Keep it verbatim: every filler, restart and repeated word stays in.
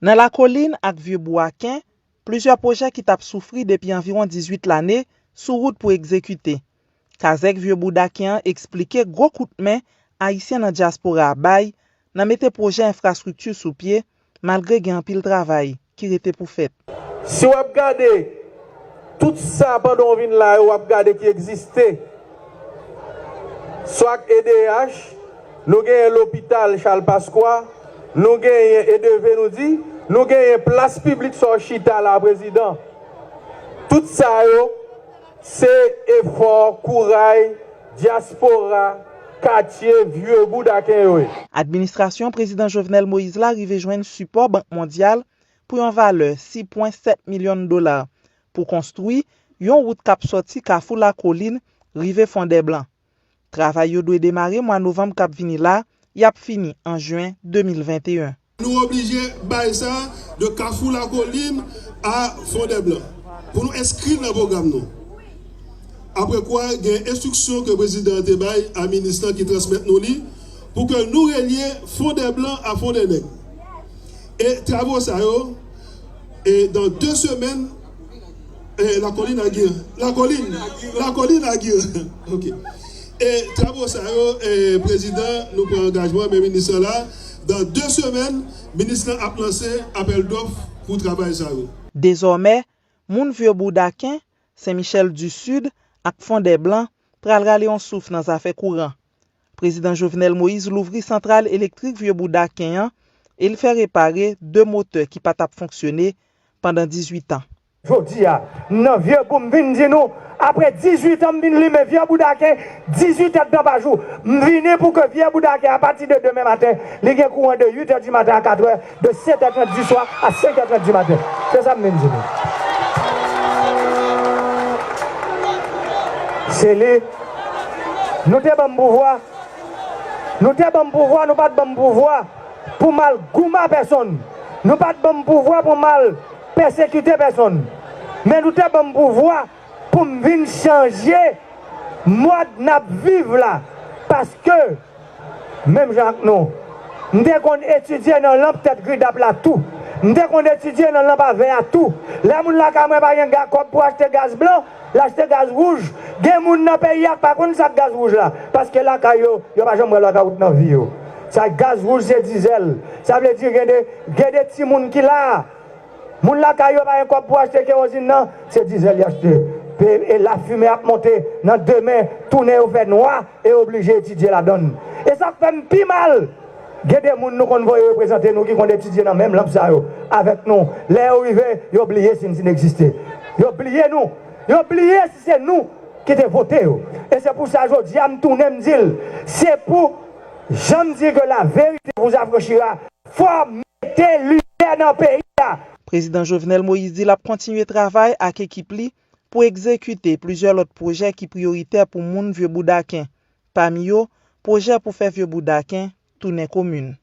Nan Lakolin ak Vye Boudaken, plizyè pwojè ki t ap soufri depi anviwon dizuit lane sou wout pou egzekite. Kazèk Vye Boudaken an eksplike gwo kout men Ayisyen nan dyaspora a bay nan mete pwojè enfrastrikti sou pye, malgre gen anpil travay ki rete pou fèt. Si w ap gade tout sa pandan w vin la yo, w ap gade ki egziste. Swa ak E D H, nou genyen lopital Charles Pasqua, nou genyen E D V, nou di, nou genyen plas piblik sa w chita la, prezidan. Tout sa yo, se efò, kouray, dyaspora, katye, Vye Boudaken yo ye. Administrasyon Prezidan Jovenel Moïse la rive jwenn sipò Bank Mondyal pou yon valè sis pwen sèt milyon dola pou konstwi yon wout k ap sòti Kafou Lakolin rive Fondèblan. Travay yo dwe demare mwa novanm k ap vini la, y ap fini an jen de mil venteyen. Nou oblije bay sa de Kafou Lakolin a Fondèblan pou nou enskri l nan pwogram nou. Apre kwa, gen enstriksyon ke prezidan an te bay a minis lan ki transmèt nou li pou ke nou relye Fondèblan a Fondènèg. E travo sa yo, e dan de semèn, e Lakolin a Gir. Lakolin, Lakolin a Gir. Ok. E travo sa yo, e prezidan, nou pran angajman, men minis lan la, dan de semèn, minis lan ap lanse apèl dòf pou travay sa yo. Dezòmè, moun Vye Boudaken, Sen Michèl di Sid ak Fondèblan pral rale yon souf nan zafè kouran. Prezidan Jovenel Moïse louvri santral elektrik Vye Boudaken an e l fè repare de motè ki pa t ap fonksyone pandan dizuit an. Jodi a, m nan Vye Bou, m vin di nou, apre dizuit an, m vin limen Vye Boudaken dizuit èdtan pa jou. M vini pou ke Vye Boudaken, apati de demen maten, li gen kouran de uit è di maten a kat è, de sèt è trant di swa a senk è trant di maten. Se sa m vin di nou. Se li. Nou te ban m pouvwa. Nou te ban m pouvwa, nou pa t ban m pouvwa pou m al goumen a pèsonn. Nou pa t ban m pouvwa pou m al pèsekite pèsonn. Men nou te ban m pouvwa pou m vin chanje mòd n ap viv la. Paske, menm jan ak nou, m te konn etidye nan lanp tèt gridap la tou. M te konn etidye nan lanp a vè a tou. Lè moun lakay mwen pa gen ga-, kòb pou achte gaz blan, l achte gaz wouj. Gen moun nan peyi a k pa konn sa k gaz wouj la. Paske lakay yo, yo pa janm wè blakawout nan vi yo. Sa gaz wouj se dizèl. Sa vle di gen de, gen de timoun ki la. Moun lakay yo pa gen kòb pou achte kerozin nan, se dizèl y achte. E, e lafimen ap monte nan de men, tounen yo fè nwa e yo oblije etidye ladann. E sa k fè m pi mal, gen de moun nou konn voye reprezante nou ki konn etidye nan menm lanp sa yo avèk nou. Lè yo rive, yo bliye si n, si n egziste. Yo bliye nou. Yo bliye si se nou ki te vote yo. E se pou sa jodi a m tounen m di l, se pou, jan m di ke la vérité vous affranchira, fò mete limyè nan peyi a. Prezidan Jovenel Moïse di l ap kontinye travay ak ekip li pou egzekite plizyè lòt pwojè ki priyoritè pou moun Vye Boudaken, pami yo pwojè pou fè Vye Boudaken tounen komin.